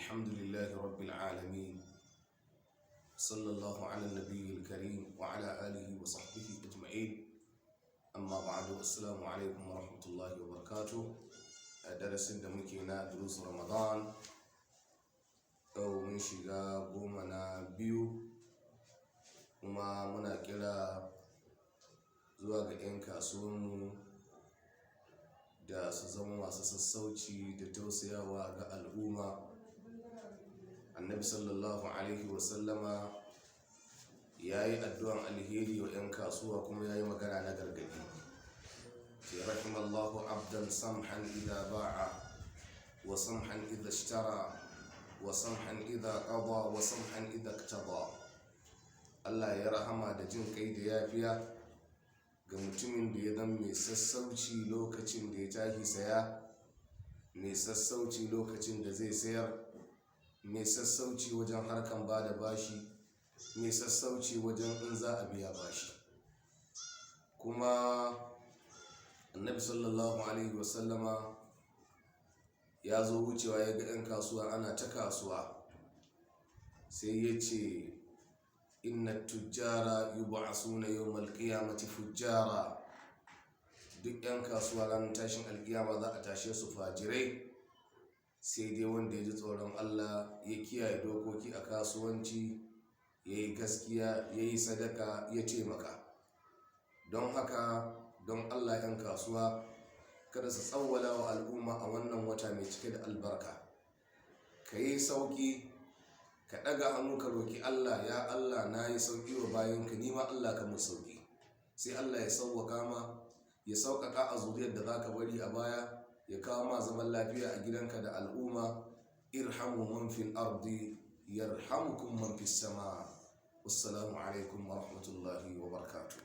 الحمد لله رب العالمين، صلى الله على النبي الكريم وعلى آله وصحبه أجمعين. أما بعد، السلام عليكم ورحمة الله وبركاته. Darasin da muke na durusu Ramadan, yau mun shiga 12, kuma muna kira zuwa ga 'yan kasuwanmu da su zama masu sassauci da tausayawa ga al'umma. Annabi sallallahu alaihi wasallama ya yi addu'an alheri wa 'yan kasuwa, kuma ya yi magana na gargadi. Ce rahimallahu abdan samhan idha ba'a, wa samhan idha ishtara, wa samhan idha qada, wa samhan idha iqtada. Allah ya rahama da jin kai da yafiya ga mutumin da ya zama mai sassauci lokacin da ya tashi saya, mai sassauci lokacin da zai sayar, mai sassauci wajen harkan ba da bashi, mai sassauci wajen in za a biya bashi. Kuma Annabi sallallahu alaihi wasallama ya zo wucewa, ya ga 'yan kasuwa ana ta kasuwa, sai ya ce: "Inna tujjara yub'asuna yawmal qiyamati fujjara." Duk 'yan kasuwa ranar tashin alkiyama za a tashe su fajirai, sai dai wanda ya ji tsoron Allah, ya kiyaye dokoki a kasuwanci, ya yi gaskiya, ya yi sadaka, ya taimaka. Don haka, don Allah, 'yan kasuwa kada su tsawwala wa al'umma a wannan wata mai cike da albarka. Ka yi sauki, ka ɗaga hannu ka roki Allah: "Ya Allah, na yi sauki wa bayanka, ni ma Allah ka mun sauki." Sai Allah ya sauwaka ma, ya sauƙaƙa a zuriyar da za ka bari a baya, ya kawo ma zaman lafiya a gidanka da al'umma. Irhamu man fil ardi yarhamukum man fis sama. Wassalamu alaikum wa rahmatullahi wa barakatuh.